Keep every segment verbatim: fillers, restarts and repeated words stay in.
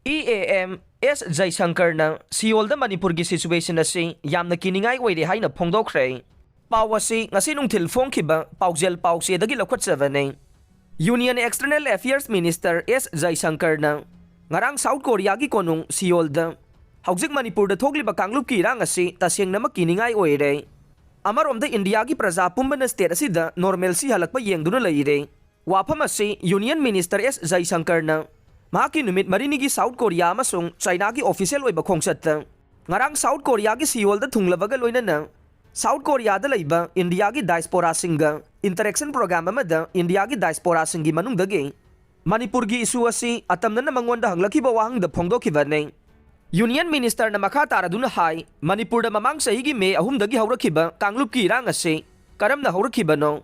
E A M ꯑꯦꯁ ꯖꯩꯁꯪꯀꯔꯅ ꯁꯤꯑꯣꯜꯗ ꯃꯅꯤꯄꯨꯔꯒꯤ situation ꯑꯁꯤ ꯌꯥꯝꯅ ꯀꯤꯅꯤꯡꯉꯥꯏ ꯑꯣꯏꯔꯦ ꯍꯥꯏꯅ ꯐꯣꯡꯗꯣꯛꯈ꯭ꯔꯦ꯫ ꯄꯥꯎ ꯑꯁꯤ ꯉꯁꯤ ꯅꯨꯡꯊꯤꯜ ꯐꯣꯡꯈꯤꯕ ꯄꯥꯎꯖꯦꯜ ꯄꯥꯎꯆꯦꯗꯒꯤ ꯂꯧꯈꯠꯆꯕꯅꯤ꯫ Union External Affairs Minister ꯑꯦꯁ ꯖꯩꯁꯪꯀꯔꯅ ꯉꯔꯥꯡ ꯁꯥꯎꯠ ꯀꯣꯔꯤꯌꯥꯒꯤ ꯀꯣꯅꯨꯡ ꯁꯤꯑꯣꯜꯗ ꯍꯧꯖꯤꯛ ꯃꯅꯤꯄꯨꯔꯗ ꯊꯣꯛꯂꯤꯕ ꯀꯥꯡꯂꯨꯞꯀꯤ ꯏꯔꯥꯡ ꯑꯁꯤ ꯇꯁꯦꯡꯅꯃꯛ ꯀꯤꯅꯤꯡꯉꯥꯏ ꯑꯣꯏꯔꯦ꯫ ꯑꯃꯔꯣꯝꯗ ꯏꯟꯗꯤꯌꯥꯒꯤ ꯄ꯭ꯔꯖꯥ ꯄꯨꯝꯕꯅ state ꯑꯁꯤꯗ normalcy ꯍꯜꯂꯛꯄ ꯌꯦꯡꯗꯨꯅ ꯂꯩꯔꯦ꯫ ꯋꯥꯐꯝ ꯑꯁꯤ Union Minister ꯑꯦꯁ ꯖꯩꯁꯪꯀꯔꯅ ꯃꯍꯥꯛꯀꯤ ꯅꯨꯃꯤꯠ ꯃꯔꯤꯅꯤꯒꯤ ꯁꯥꯎꯠ ꯀꯣꯔꯤꯌꯥ ꯑꯃꯁꯨꯡ ꯆꯥꯏꯅꯥꯒꯤ official ꯑꯣꯏꯕ ꯈꯣꯡꯆꯠꯇ ꯉꯔꯥꯡ ꯁꯥꯎꯠ ꯀꯣꯔꯤꯌꯥꯒꯤ ꯁꯤꯑꯣꯜꯗ ꯊꯨꯡꯂꯕꯒ ꯂꯣꯏꯅꯅ ꯁꯥꯎꯠ ꯀꯣꯔꯤꯌꯥꯗ ꯂꯩꯕ ꯏꯟꯗꯤꯌꯥꯒꯤ diasporaꯁꯤꯡꯒ interaction program ꯑꯃꯗ ꯏꯟꯗꯤꯌꯥꯒꯤ diasporaꯁꯤꯡꯒꯤ ꯃꯅꯨꯡꯗꯒꯤ ꯃꯅꯤꯄꯨꯔꯒꯤ issue ꯑꯁꯤ ꯑꯇꯝꯅꯅ ꯃꯉꯣꯟꯗ ꯍꯪꯂꯛꯈꯤꯕ ꯋꯥꯍꯪꯗ ꯐꯣꯡꯗꯣꯛꯈꯤꯕꯅꯤ꯫ Union Ministerꯅ ꯃꯈꯥ ꯇꯥꯔꯗꯨꯅ ꯍꯥꯏ, ꯃꯅꯤꯄꯨꯔꯗ ꯃꯃꯥꯡ ꯆꯍꯤꯒꯤ ꯃꯦ ꯑꯍꯨꯝꯗꯒꯤ ꯍꯧꯔꯛꯈꯤꯕ ꯀꯥꯡꯂꯨꯞꯀꯤ ꯏꯔꯥꯡ ꯑꯁꯤ ꯀꯔꯝꯅ ꯍꯧꯔꯛꯈꯤꯕꯅꯣ?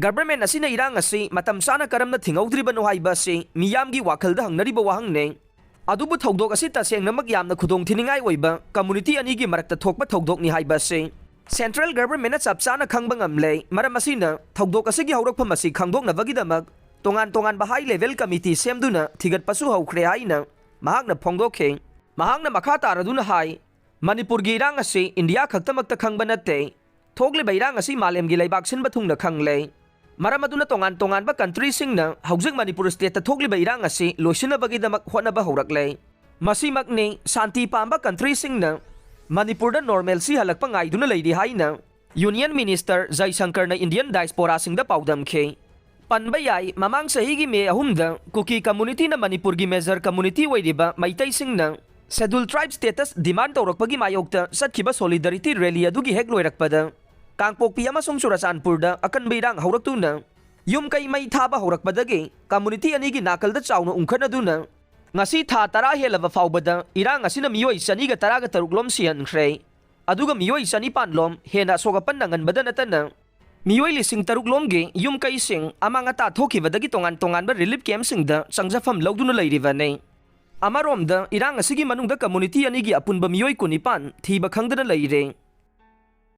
Government ꯑꯁꯤꯅ ꯏꯔꯥꯡ ꯑꯁꯤ ꯃꯇꯝ ꯆꯥꯅ ꯀꯔꯝꯅ ꯊꯤꯡꯍꯧꯗ꯭ꯔꯤꯕꯅꯣ ꯍꯥꯏꯕ ꯑꯁꯤ ꯃꯤꯌꯥꯝꯒꯤ ꯋꯥꯈꯜꯗ ꯍꯪꯅꯔꯤꯕ ꯋꯥꯍꯪꯅꯤ꯫ ꯑꯗꯨꯕꯨ ꯊꯧꯗꯣꯛ ꯑꯁꯤ ꯇꯁꯦꯡꯅꯃꯛ ꯌꯥꯝꯅ ꯈꯨꯗꯣꯡ ꯊꯤꯅꯤꯡꯉꯥꯏ ꯑꯣꯏꯕ community ꯑꯅꯤꯒꯤ ꯃꯔꯛꯇ ꯊꯣꯛꯄ ꯊꯧꯗꯣꯛꯅꯤ ꯍꯥꯏꯕ ꯑꯁꯤ Central Governmentꯅ ꯆꯞ ꯆꯥꯅ ꯈꯪꯕ ꯉꯝꯂꯦ꯫ ꯃꯔꯝ ꯑꯁꯤꯅ ꯊꯧꯗꯣꯛ ꯑꯁꯤꯒꯤ ꯍꯧꯔꯛꯐꯝ ꯑꯁꯤ ꯈꯪꯗꯣꯛꯅꯕꯒꯤꯗꯃꯛ ꯇꯣꯉꯥꯟ ꯇꯣꯉꯥꯟꯕ high level committee ꯁꯦꯝꯗꯨꯅ ꯊꯤꯒꯠꯄꯁꯨ ꯍꯧꯈ꯭ꯔꯦ ꯍꯥꯏꯅ ꯃꯍꯥꯛꯅ ꯐꯣꯡꯗꯣꯛꯈꯤ꯫ ꯃꯍꯥꯛꯅ ꯃꯈꯥ ꯇꯥꯔꯗꯨꯅ ꯍꯥꯏ, ꯃꯅꯤꯄꯨꯔꯒꯤ ꯏꯔꯥꯡ ꯑꯁꯤ ꯏꯟꯗꯤꯌꯥ ꯈꯛꯇꯃꯛꯇ ꯈꯪꯕ ꯅꯠꯇꯦ꯫ ꯊꯣꯛꯂꯤꯕ ꯏꯔꯥꯡ ꯑꯁꯤ ꯃꯥꯂꯦꯝꯒꯤ ꯂꯩꯕꯥꯛ ꯁꯤꯟꯕ ꯊꯨꯡꯅ ꯈꯪꯂꯦ꯫ ꯃꯔꯝ ꯑꯗꯨꯅ ꯇꯣꯉꯥꯟ ꯇꯣꯉꯥꯟꯕ countryꯁꯤꯡꯅ ꯍꯧꯖꯤꯛ ꯃꯅꯤꯄꯨꯔ stateꯇ ꯊꯣꯛꯂꯤꯕ ꯏꯔꯥꯡ ꯑꯁꯤ ꯂꯣꯏꯁꯤꯟꯅꯕꯒꯤꯗꯃꯛ ꯍꯣꯠꯅꯕ ꯍꯧꯔꯛꯂꯦ꯫ ꯃꯁꯤꯃꯛꯅꯤ ꯁꯥꯟꯇꯤ ꯄꯥꯝꯕ countryꯁꯤꯡꯅ ꯃꯅꯤꯄꯨꯔꯗ normalcy ꯍꯜꯂꯛꯄ ꯉꯥꯏꯗꯨꯅ ꯂꯩꯔꯤ ꯍꯥꯏꯅ Union Minister ꯖꯩꯁꯪꯀꯔꯅ Indian diasporaꯁꯤꯡꯗ ꯄꯥꯎꯗꯝꯈꯤ꯫ ꯄꯟꯕ ꯌꯥꯏ, ꯃꯃꯥꯡ ꯆꯍꯤꯒꯤ ꯃꯦ ꯑꯍꯨꯝꯗ ꯀꯨꯀꯤ communityꯅ ꯃꯅꯤꯄꯨꯔꯒꯤ major community ꯑꯣꯏꯔꯤꯕ ꯃꯩꯇꯩꯁꯤꯡꯅ Scheduled Tribe status demand ꯇꯧꯔꯛꯄꯒꯤ ꯃꯥꯌꯣꯛꯇ ꯆꯠꯈꯤꯕ solidarity rally ꯑꯗꯨꯒꯤ ꯍꯦꯛ ꯂꯣꯏꯔꯛꯄꯗ ꯀꯥꯡꯄꯣꯛꯄꯤ ꯑꯃꯁꯨꯡ ꯆꯨꯔꯆꯥꯟꯄꯨꯔꯗ ꯑꯀꯟꯕ ꯏꯔꯥꯡ ꯍꯧꯔꯛꯇꯨꯅ ꯌꯨꯝ ꯀꯩ ꯃꯩ ꯊꯥꯕ ꯍꯧꯔꯛꯄꯗꯒꯤ community ꯑꯅꯤꯒꯤ ꯅꯥꯀꯜꯗ ꯆꯥꯎꯅ ꯎꯪꯈꯠꯅꯗꯨꯅ ꯉꯁꯤ ꯊꯥ ꯇꯔꯥ ꯍꯦꯜꯂꯕ ꯐꯥꯎꯕꯗ ꯏꯔꯥꯡ ꯑꯁꯤꯅ ꯃꯤꯑꯣꯏ ꯆꯅꯤꯒ ꯇꯔꯥꯒ ꯇꯔꯨꯛ ꯂꯣꯝ ꯁꯤꯍꯟꯈ꯭ꯔꯦ꯫ ꯑꯗꯨꯒ ꯃꯤꯑꯣꯏ ꯆꯅꯤꯄꯥꯟ ꯂꯣꯝ ꯍꯦꯟꯅ ꯑꯁꯣꯛ ꯑꯄꯟ ꯅꯪꯍꯟꯕꯗ ꯅꯠꯇꯅ ꯃꯤꯑꯣꯏ ꯂꯤꯁꯤꯡ ꯇꯔꯨꯛ ꯂꯣꯝꯒꯤ ꯌꯨꯝ ꯀꯩꯁꯤꯡ ꯑꯃꯥꯡ ꯑꯇꯥ ꯊꯣꯛꯈꯤꯕꯗꯒꯤ ꯇꯣꯉꯥꯟ ꯇꯣꯉꯥꯟꯕ relief campꯁꯤꯡꯗ ꯆꯪꯖꯐꯝ ꯂꯧꯗꯨꯅ ꯂꯩꯔꯤꯕꯅꯤ꯫ ꯑꯃꯔꯣꯝꯗ ꯏꯔꯥꯡ ꯑꯁꯤꯒꯤ ꯃꯅꯨꯡꯗ community ꯑꯅꯤꯒꯤ ꯑꯄꯨꯟꯕ ꯃꯤꯑꯣꯏ ꯀꯨꯟꯅꯤꯄꯥꯟ ꯊꯤꯕ ꯈꯪꯗꯅ ꯂꯩꯔꯦ꯫